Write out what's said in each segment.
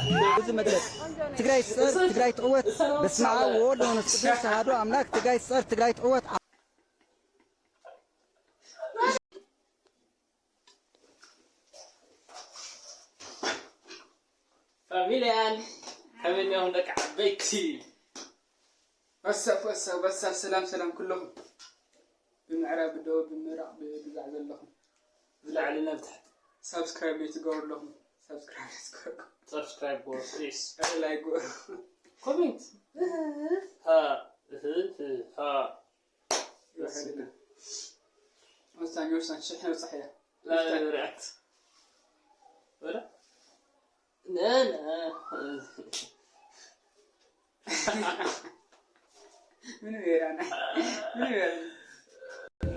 ብዙ መግለጽ። ትግራይ ትስዕር፣ ትግራይ ትዕወት። በስመ አብ ወወልድ ወመንፈስ ቅዱስ አሐዱ አምላክ። ትግራይ ትስዕር፣ ትግራይ ትዕወት። ፋሚልያን ከመይ እኒኹም ደቂ ዓበይቲ? ወሳብ ወሳብ ወሳብ፣ ሰላም ሰላም ኩለኹም ብምዕራብ ብደቡብ ብምብራቕ ብግዛዕ ዘለኹም ብላዕሊ ናብ ታሕቲ ሳብስክራይብ ዘይትገብሩ ኣለኹም። ሳብስክራይብ ዘይትገብሩ ሳብስክራይብ ጎ ፕሊስ። ላይክ ጎ ኮሜንት ሃ እህ ሃ ወሳኝ ወሳኝ ሽሕ ነብጻሕ እያ። ላይብርያት ወላ ነነ ምን ይራና ምን ይራና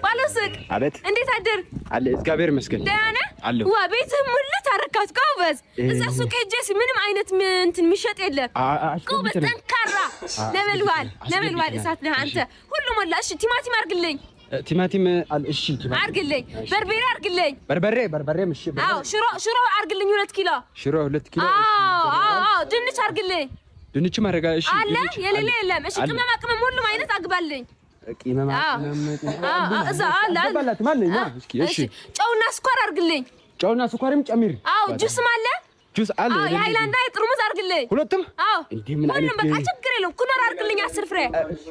ባለሱቅ አቤት። እንዴት አደር? አለ እግዚአብሔር ይመስገን። ደህና ነህ? አለሁ። ዋ ቤትህ ሙልት አረካት ጎበዝ። እዛ ሱቅ ሄጄ ምንም አይነት ም- እንትን የሚሸጥ የለም። አ- አ- አሽከብት ጎበዝ ነኝ። ጠንካራ አ- ነበልባል አስገብተናል። ነበልባል እሳት ነህ አንተ። ሁሉ ሞላ። እሺ ቲማቲም አርግልኝ እ፣ ቲማቲም አለ። እሺ ቲማቲም አርግልኝ፣ በርበሬ አርግልኝ። በርበሬ በርበሬም እሺ። በርበሬ። አዎ ሽሮ ሽሮ አርግልኝ ሁለት ኪሎ። ሽሮ ሁለት ኪሎ። እሺ። አዎ አዎ አዎ ድንች አርግልኝ። ድንች ማረጋ። እሺ አለ ድንች የሌለ አለ። የለም። እሺ አለ። ቅመማ ቅመም ሁሉም አይነት አግባልኝ። ቅመማ አዎ። ቅመም አዎ፣ አዎ፣ እዛ አለ፣ አለ። አስገባላት ማለት ነው። አዎ። እስኪ እሺ። እሺ ጨውና ስኳር አርግልኝ። ጨውና ስኳርም ጨምሪ። አዎ ጁስም አለ። ጁስ አለ። አዎ የሌለ የሃይላንድ አይ ጥርሙዝ አርግልኝ። ሁለቱም አዎ እንዴ ምን አይነት ሁሉም በቃ ችግር የለም። ኩኖር አርግልኝ አስር ፍሬ።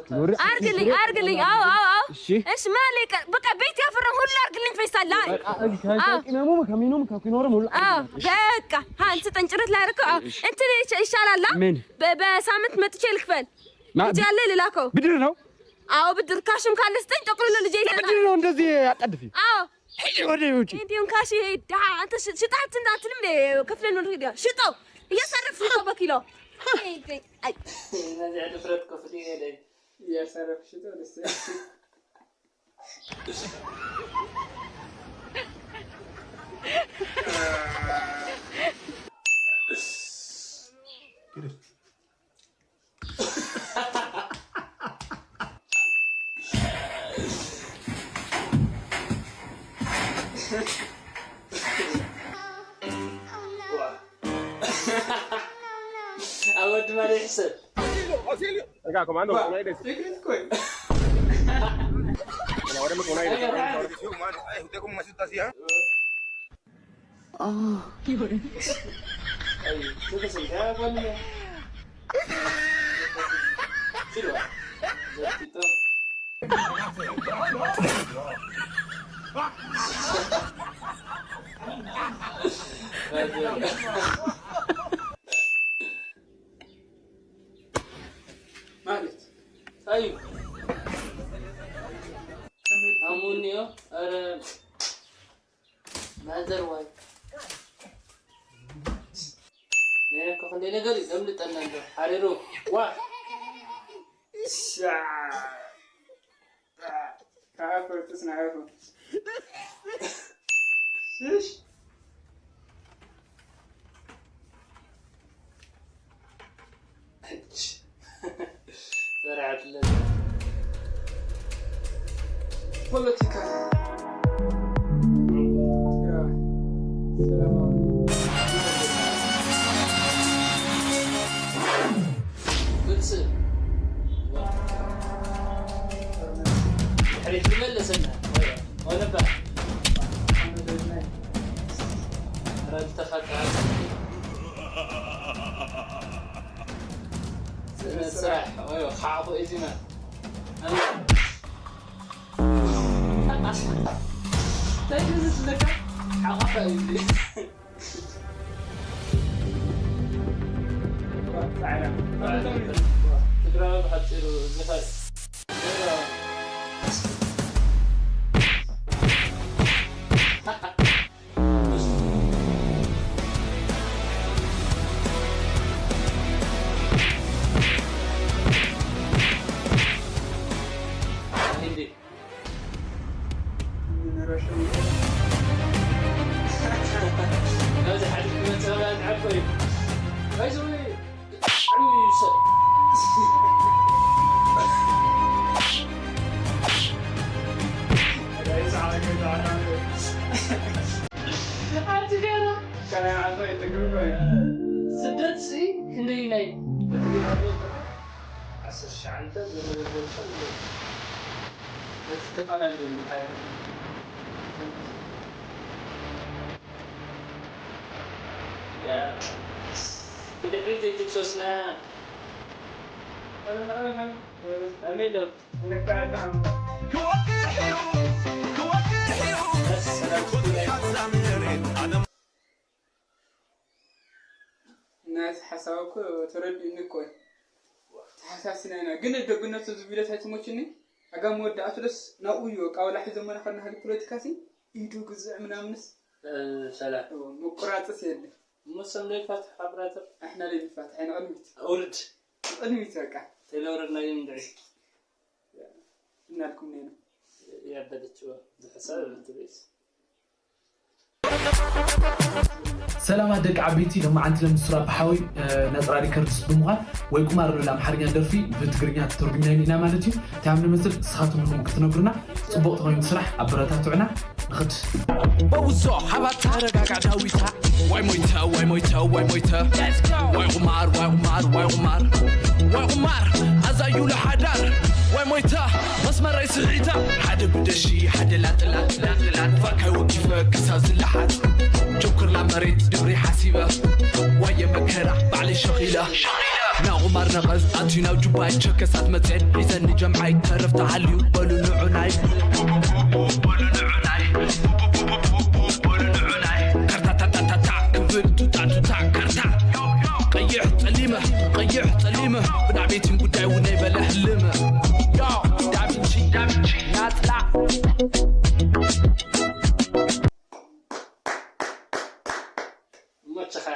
ኩኖር አርግልኝ አርግልኝ። አዎ አዎ አዎ እሺ። እሺ ምን አለ ይቀር በቃ ቤት ያፈራ ሁሉ አርግልኝ። ፌስታል ላይ በቃ እሺ። አዎ። ከቂመሙም ከሚኑም ከኩኖርም ሁሉ አዎ አርግልኝ። እሺ። በቃ አንተ ጠንጭረት ላይ አርገው። አዎ እሺ። እንትን ይቻላል። ምን? በ- በሳምንት መጥቼ ልክፈል። ማ- እጅ ያለ ልላከው። ብድር ነው። አዎ ብድር ካሽም ካለ ስጠኝ። ጠቅልሎ ልጄ ይሰጣል። ብድር ነው እንደዚህ አጣድፊ። አዎ ሂጂ ወደ ውጪ። እንዲሁም ካሽ ይሄ ድሃ አንተ ሽ- ሽጣት እንዳትልም እንደ ከፍለን ነው ሄዳ ሽጠው እያሳረፍ ሽጠው በኪሎ። አይ፣ አይ፣ አይ። እነዚህ ድፍረት ከፍል ይሄዳል። እያሳረፍ ሽጠው ደስ ይላል። Agora tu vai descer. Venga, comando, con aire. Secret coin. Ahora me con aire. Ay, usted cómo me asusta así, ¿ah? Ay, ¿qué pasa? Ya, bueno, ya. Sí, va. Ya, quita. ማለት እዩ። ኣሞኒዮ፣ ኧረ፣ ማዘር ዋይ። ነይረ እኮ ክንደይ ነገር እዩ ዘምልጠና እንዶ። ሓሪሩ። ዋ። እሻ። ካብ ፈርጥስ ናይኹ። ሽሽ። ሰራሕትለት ፖለቲካ። ትግራይ ሰላማዊ ግልጽ ድሕሪት ዝመለሰና ወነባ ረብተኸታ ስራሕ ወይ ሓቑ ኢዚና እንታይ ዝዝለካ ሓቑ እዩ ትግራዊ ብሓፂሩ ዝኸድ ብድሕሪት ዘይትክሰስና። ኣሜን። ናይዚ ሓሳብ እኮ ተረዲኡኒ እኮ እዩ። ተሓሳሲና ኢና። ግን ደግነቱ እዚ ቪድዮ እንታይ ትሞችኒ? ኣጋ መወዳእቱ ደስ ናብኡ እዩ። በቃ ወላ ሒዞሞ ናኸድና ሃሊ ፖለቲካሲ ኢዱ ግዝዕ ምናምንስ ሰላም። ምቁራጽስ የለ። እሞ ሰም ዘይፋትሕ ብራዘር። ኣሕና ዘይንፋትሕ ኢና። ቅድሚት። ውርድ። ቅድሚት በቃ። ተለውረድናዮም እንድዒ። እናልኩም ነይና። ያበደችዎ ዝሕሳብ ትብኢስ። ሰላማት ደቂ ዓበይቲ፣ ሎማዓንቲ ለምስራ ብሓወይ ነፅራ ሪከርድስ ብምዃን ወይ ቁማር ንብል ኣምሓርኛ ደርፊ ብትግርኛ ተተርጉምና ኢና ማለት እዩ። እንታይ ንመስል ንስኻትኩም ንኹም ክትነግሩና። ፅቡቕ ተኾይኑ ስራሕ ኣበረታትዑና። ንኽድ። በውዞ ሓባታ ተረጋጋ ዳዊታ። ዋይ ሞይተ ዋይ ሞይተ ዋይ ሞይተ ዋይ ቁማር ዋይ ቁማር ዋይ ቁማር ዋይ ቁማር ኣዛዩ ለሓዳር ዋይ ሞይታ መስመረይ ስሒታ ሓደ ብደሺ ሓደ ላጥላጥላጥላጥ ፋካይ ወኪፈ ክሳብ ዝለሓጥ ጆክር ላብ መሬት ድብሪ ሓሲበ ዋየ መከራ ባዕለይ ሸኺለ ናቑማር ነቐዝ ኣትዩ ናብ ጁባይ ቸከሳት መፅኤን ሒዘኒ ጀምዓይ ተረፍ ተሃልዩ በሉ ንዑናይ በሉ ንዑናይ በሉ ንዑናይ ካርታ ታታታታ ክብል ቱታ ቱታ ካርታ ቀይሕ ጸሊመ ቀይሕ ጸሊመ ብናዕቤትን ጉዳይ እውን ኣይበለ ህልመ ዮ ዳቪንቺ ዳቪንቺ ናጽላ ሞቸኻ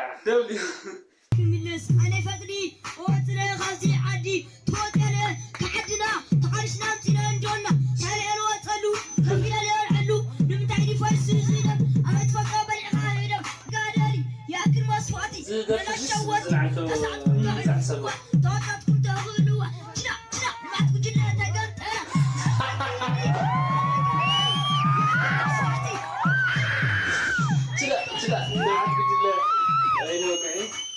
ክምለስ ኣነ ፈጥኒ እወፅለ ካብዚ ዓዲ ትወፅለ ክዓድና ተሓሪስና ኣምፂና እንዶና ሳልኤ ንወፀሉ ከፊለ ንበልዐሉ ንምንታይ ዲፋይስ ዝህደም ኣመት ፈጥሮ በሊዕኻ ሄደም ጋደሪ ያክል መስዋዕቲ ነናሸወቲ ተሳዕትኩም ተሕልዋ ተዋጣጥኩም ተኽእልዋ ችዳ ችዳ ልማት ጉጅለ ተገምጠ ችዳ ችዳ ልማት ጉጅለ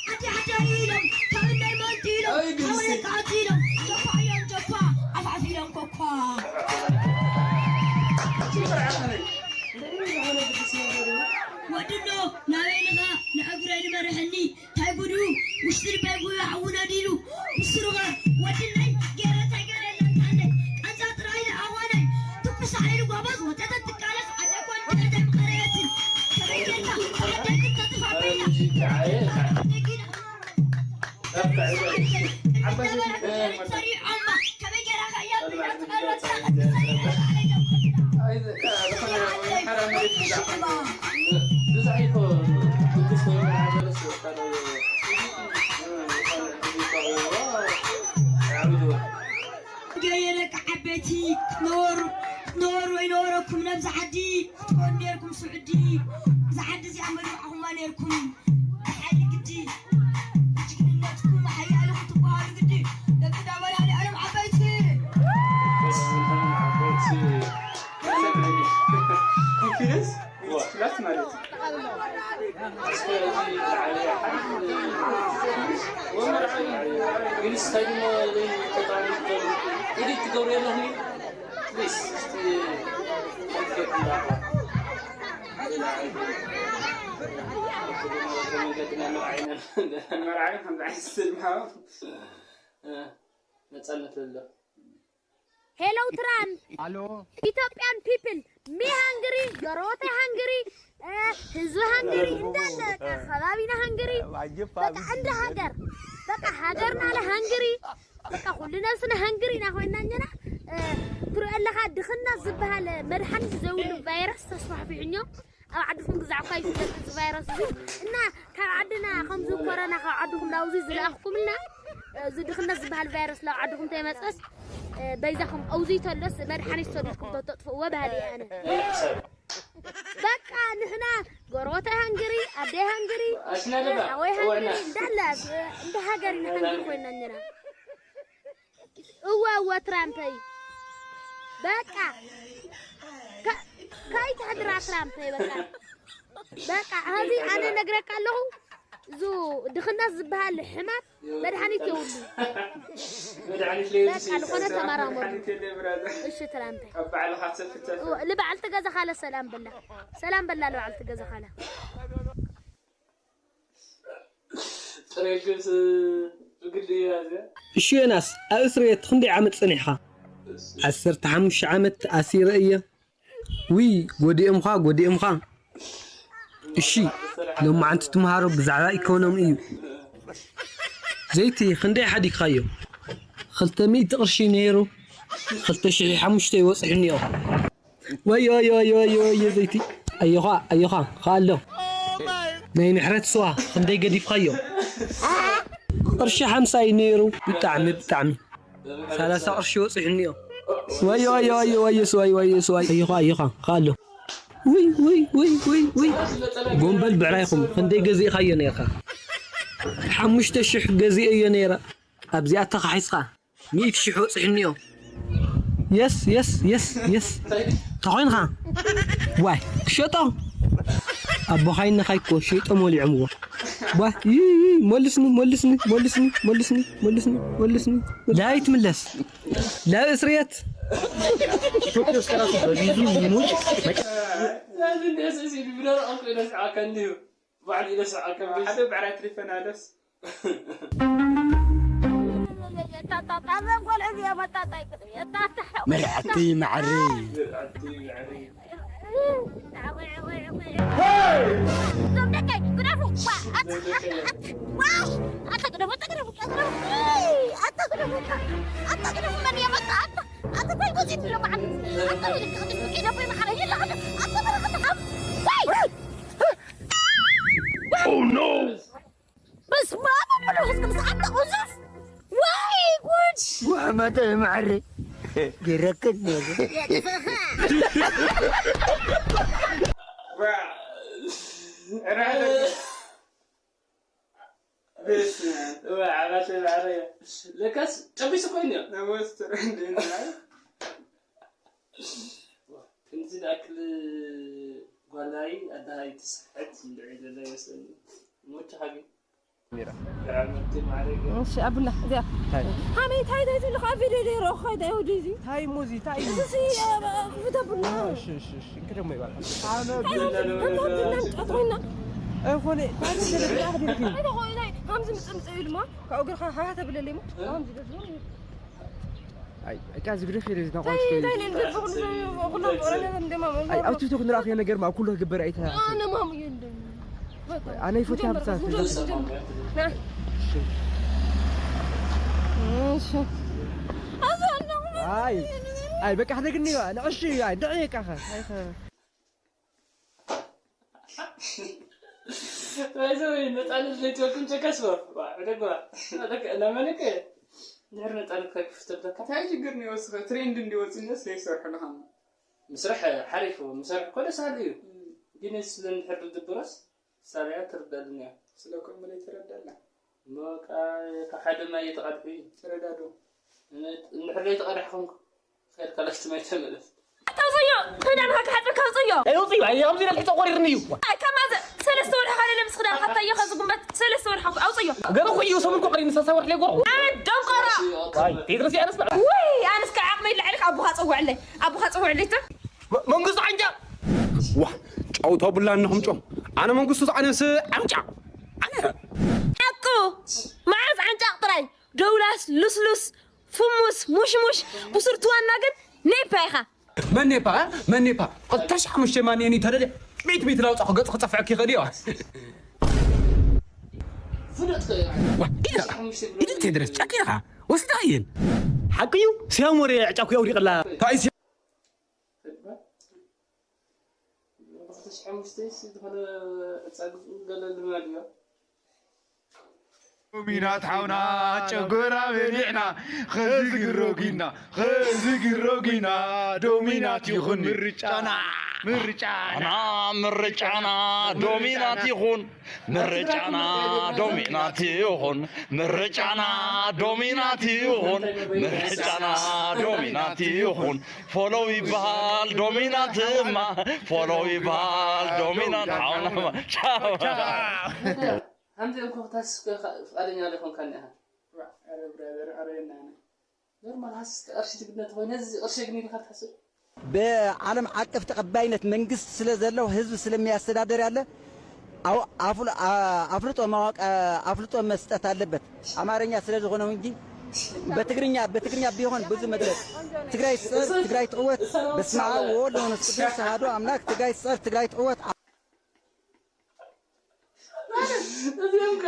ሓዳሓዳ ኢሎም ካብ እንዳይ ማንቲ ኢሎም ሓወለካ ኣፂሎም ጀኳ እዮም ጀኳ ዓፋፍ ኢሎም ኮኳ ወድኖ ናበይ ልኻ ንዕጉረይ ንመርሐኒ ታይ ጉዱ ውሽጢ ልበይ ጉያ ሓውና ዲሉ ብስሩኸ ወድነይ ገረ ታይ ገረ ለንታነይ ቃንዛ ጥራይ ንኣዋነይ ትኩስ ሓይሊ ጓባዝ ወተተት ትቃለስ ዓዳኳን ገረ ደምቀረየትን ከመይ ጌርካ ተሓደግን ተጥፋ በይና ገየረ ከዓበቲ ክትነበሩ ክትነበሩ ኣይነበረኩም ነብዚ ዓዲ ክትኮኑ ነርኩም ስዑዲ እዛ ዓዲ እዚኣ መሪሕኹማ ነርኩም ሓይሊ ግዲ ብጅግንነትኩም ሓያሉ ክትበሃሉ ግዲ ደቂ ዳበላ ንዓለም ዓበይቲ ዓበይቲ ኮንፊደንስ ክላስ ማለት መጻነት ኣሎ። Hello Trump. Hello. Ethiopian people. Me hungry, Gorote hungry, ህዝቢ ሃንግሪ እንዳለ በቃ ከባቢና ሃንግሪ በቃ እንደ ሃገር በቃ ሃገርና ለሃንግሪ በቃ ኩሉ ነብስና ሃንግሪ ኢና ኮይና እኛና ትሪኦ ኣለኻ ድኽነት ዝበሃል መድሓኒት ዘይብሉ ቫይረስ ተስፋሕፊሑ እኛ ኣብ ዓድኹም ግዛዕ እኳ ይፍለጥ እዚ ቫይረስ እዚ እና ካብ ዓድና ከምዚ ኮረና ካብ ዓድኹም ላውዚ ዝለኣኽኩምልና እዚ ድኽነት ዝበሃል ቫይረስ ላብ ዓድኹም ተይመፀስ በይዛኹም ኣውዚ ተሎስ መድሓኒት ሰዲድኩም ተተጥፍእዎ ባህሊ እየ ኣነ በቃ ንሕና ጎረወታይ ሃንግሪ ኣደይ ሃንግሪ ሓወይ ሃንግሪ እንዳለ እንደ ሃገር ኢና ሃንግሪ ኮይና እኛና እወ እወ ትራምፐይ በቃ ከይትሕድራ ትራምፐይ በቃ በቃ ሀዚ ኣነ ነግረካ ኣለኹ እዙ ድኽነት ዝበሃል ሕማም መድሓኒት የብሉ። መድሓኒት ለየብሉ በቃ ዝኾነ ተመራመሩ። መድሓኒት የለ ብራዘር። እሺ ትራምፕ። ኣብ ባዕልኻ ትሰፍተፍ። እወ፣ ልበዓልቲ ገዛኻለ ሰላም በላ። ሰላም በላ ልበዓልቲ ገዛኻለ። ጥሬ ልግብስ ብግዲ እያ እዚኣ። እሺ ዮናስ፣ ኣብ እስር ቤት ክንደይ ዓመት ጸኒሕኻ? ዓሰርተ ሓሙሽተ ዓመት ኣሲረ እየ። ውይ፣ ጎዲኦምኻ፣ ጎዲኦምኻ። እሺ፣ ሎማዓንቲ ትምሃሮ ብዛዕባ ኢኮኖሚ እዩ። ዘይቲ ክንደይ ሓዲግካዮ? ክልተ ሚእቲ ቅርሺ ነይሩ፣ ክልተ ሽሕ ሓሙሽተ ይወጽሕ እኒኦ። ወዮ፣ ወዮ፣ ወዮ፣ ወዮ፣ ወዮ፣ ዘይቲ። ኣዮኻ፣ ኣዮኻ፣ ኸኣሎ። ናይ ምሕረት ስዋ ክንደይ ገዲፍካዮ? ቅርሺ ሓምሳ እዩ ነይሩ። ብጣዕሚ፣ ብጣዕሚ። ሰላሳ ቅርሺ ወፂሑ እኒኦ። ወዮ፣ ወዮ፣ ወዮ፣ ወዮ፣ ስዋይ፣ ወዮ፣ ስዋይ። ኣዮኻ፣ ኣዮኻ፣ ኸኣሎ። ውይ፣ ውይ፣ ውይ፣ ውይ፣ ውይ። ጎምበል ብዕራይኹም ክንደይ ገዚእኻዮ ነይርካ? ሓሙሽተ ሽሕ ገዚኤዮ ነይረ። ኣብዚኣ ተኻሒስኻ። ሚእቲ ሽሕ ወፂሑ እኒኦ። የስ፣ የስ፣ የስ፣ የስ። ተኾይንኻ? ዋይ፣ ክሸጦ? ኣቦኻይ ነኻይ እኮ ሸይጦም ወሊዖምዎ። ዋይ፣ ይይ፣ ይይ፣ መልስኒ፣ መልስኒ፣ መልስኒ፣ መልስኒ፣ መልስኒ፣ መልስኒ። ዳይ ትምለስ። ላብ እስርየት። ኢትዮጵያ ውስጥ ራሱ በቢዙ ሚኖች መጨ- ስለዚህ እንደ ስእሲ ብደረቕ እኮ ይነስዓካ እንዲሁ። ባዕሉ ኢለ ሰዓል ከም ሓደ ብዕራይ ትሪፈናለስ። መርዓተይ መዓረይ። እዞም ደቀይ ግደፉ። ዋ፣ ኣታ፣ ኣታ፣ ዋ፣ ኣታ፣ ግደፉ፣ ኣታ፣ ግደፉ፣ ኣታ፣ ግደፉ። ኣታ፣ ግደፉ፣ ኣታ፣ ኣታ፣ ግደፉ፣ መን እየ መጣ? ኣታ፣ ኣታ፣ እንታይ ጎፂ ትብሎ መዓት? ኣታ፣ ወይ ደቂ ቅዱስ ሚካኤል ኣቦይ መሓረይ ይላኸ። ኣታ፣ በረኸት ሃብ። ወይ! Oh no! በስመ አብ ወመንፈስ ቅዱስ፣ ኣታ ቁዙፍ! ወይ ጉድ! ወመተ ማዕረ ገረከት ነበር። በስመ አብ። እወ፣ ዓባተ ማዕረ እያ። ለካስ ጨቢሱ ኮይኑ እያ። ነመስተ እንዴ ነው? ከምዚ ዝኣክል ጓላይ ኣደሃይ ትስሕት እንድዒ ዘላ ይመስለኒ። ሞቻ ሃቢ። ሚራ። ብዓመት ማዕረ ገ- እሺ፣ ኣቡላ፣ እዚኣ። ታይ? ሃመይ፣ ታይ፣ ታይ ትብልኻ? ኣብ ቪድዮ ዶ ይረእኹ? ታይ፣ ታይ ወዲ እዚ? ታይ እሞ እዚ? ታይ እዩ? እዚ፣ እ፣ ክፉት ኣቡላ። እሺ፣ እሺ፣ እሺ። እንክ ደግሞ ይባል። ታይ፣ ታይ፣ ታይ፣ ታይ፣ ጫት ኮይና። ኣይኮነ፣ ታይ፣ ታይ፣ ታይ፣ ታይ፣ ታይ፣ ታይ፣ ሃምዚ ምጽምጽእ እዩ ድማ። ካብኡ እግርኻ ሃህ ተብለለይ እሞ። ሃምዚ ገዝሞ። ኣይ፣ እቃ ዝግደፍ የለ ዝናቋት ታይ፣ ታይ፣ ታይ፣ ታይ፣ ታይ፣ ኩሎም ጦረኛ እንደማ። ኣይ፣ ኣብ ቲክቶክ ንረኣኽዮ ነገር ማ ኩሉ ክግበር ኣይተ- ኣነ ማሙ የለን። ኣነ ይፈትያ ብዛት። እሺ። ኣይ፣ ኣይ፣ በቃ ሕደግኒ፣ ንዕሽ፣ ኣይ፣ ድዒ፣ በቃ፣ ኣይ፣ ባይ ዘ ወይ፣ ነፃነት ዘይትወልኩም ጨቀስ ዋ፣ ዋ፣ ዕደግ ዋ። ዕደግ፣ ለመንክ? ድሕሪ ነፃነት ከክፍተልካ። እንታይ ችግር ነው ወስኸ? ትሬንድ እንዲወፅነት ዘይሰርሑ ለኻም። ምስራሕ ሓሪፍ፣ ምስራሕ እኮ ደስ በሃሊ እዩ። እም። ግን ስለ እንድሕር ዝድብረስ፣ ሳቢያ ትርዳልን እያ። ስለ ከምኡ ዘይተረዳላ። በቃ፣ ካብ ሓደ ማይ እየተቐድሑ እዩ። ተረዳዶ። እንድሕር ዘይተቐዳሕኹም፣ ከድካ ላስቲ ማይ ተመለስ። ኣታ ኣውፅዮ፣ ክዳንካ ክሓፅረካ ኣውፅዮ። ኣይ፣ ኣውፅዮ፣ ኣይ፣ ኣብዚ ነልሒ ተቆሪርኒ እዩ። ኣይ፣ ከማዘ፣ ሰለስተ ወርሒ ካለ ለምስ ክዳንካ እንታይ እየ ከዚ ጉንበት፣ ሰለስተ ወርሒ ኣውፅዮ። ገርኹ እዩ፣ ሰሙን እኮ ቀሪኒ፣ ሳልሳይ ወርሒ ለይጎርኹ። ኣይ፣ ደንቆሮ። ኣይ፣ ቴድሮስ፣ ኣነስ ንዓ። ውይ፣ ኣነስ ከዓ ዓቕመይ ልዕልክ ኣቦኻ ፀውዕለይ፣ ኣቦኻ ፀውዕለይ፣ ተ- መ-፣ መንግስቱ ዓንጫ። ዋ፣ ጫውታ ቡላ እንኹም ጮም። ኣነ መንግስቱ ዝዓነስ ዓምጫ። ኣነ። ሓቁ፣ መዓዝ ዓንጫ ጥራይ። ደውላስ፣ ልስሉስ፣ ፍሙስ፣ ሙሽሙሽ፣ ብሱር ትዋና ግን ኔፓ ኢኻ። መን ኔፓ፣ እ? መን ኔፓ? ክልተ ሽሕ ሓሙሽተ ማን የኒ ተደልየ? ሚእቲ ሚእቲ ላውጻ ክገጽ ክጸፍዐክ ይኽእል እዩ። ዋ፣ ኢዳ፣ ኢዳ ቴድረስ፣ ጨኪኻ ወስዳ እየን። ሓቂ እዩ፣ ሲያም ወደ ዕጫኩ የውሪቕላ። እንታይ ሲ- ተግባር። ብኽልተ ሽሕ ሓሙሽተ ሲ ዝኾነ ዕፃ ግዝኡ ገለ ልማድ እዩ። ዶሚናት ሓውና ጨጎራ በሊዕና፣ ኸዚ ግሮጊና፣ ኸዚ ግሮጊና፣ ዶሚናት ይኹን ምርጫና፣ ምርጫና። ኣና ምርጫና ዶሚናት ይኹን፣ ምርጫና ዶሚናት ይኹን፣ ምርጫና ዶሚናት ይኹን፣ ምርጫና ዶሚናት ይኹን። ፎሎው ይበሃል ዶሚናትማ፣ ፎሎው ይበሃል ዶሚናት ሓውናማ። ቻው። ከምዚኦም ኮኽታስ ፍቓደኛ ዘይኮንካ እኒኣኻ። ዋ፣ ኣረ ብራዘር፣ ኣረ የናነ። ኖርማል ሃስ ቅርሺ ትግነት ኾይነ እዚ ቅርሺ ግን ኢልካ ትሓስብ። ብዓለም ዓቀፍ ተቐባይነት መንግስት ስለ ዘለው ህዝብ ስለሚያስተዳደር ያለ አው- አፍል- አ- አፍልጦ ማወቅ አፍልጦ መስጠት አለበት። አማርኛ ስለዝሆነው እንጂ በትግርኛ በትግርኛ ቢሆን ብዙ መግለጽ ትግራይ ትስዕር ትግራይ ትዕወት በስመ አብ ወወልድ ወመንፈስ ቅዱስ አሐዱ አምላክ ትግራይ ትስዕር ትግራይ ትዕወት። እዚኦም ከ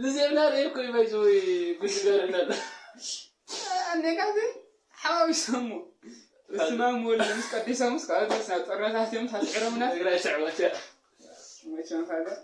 ንዚኦም ናርኤ እኮ ይባይዘ ወይ ጉድ ገርናል። ኣኔካ ግን ሓዋዊሶሞ በስመ አብ ወወልድ ምስ ቀዲሶምስ ካብ ርእስ ናብ ጸረታት እዮም ታስዕሮምና። ትግራይ ትዕወት እያ። መቸም ፋዘር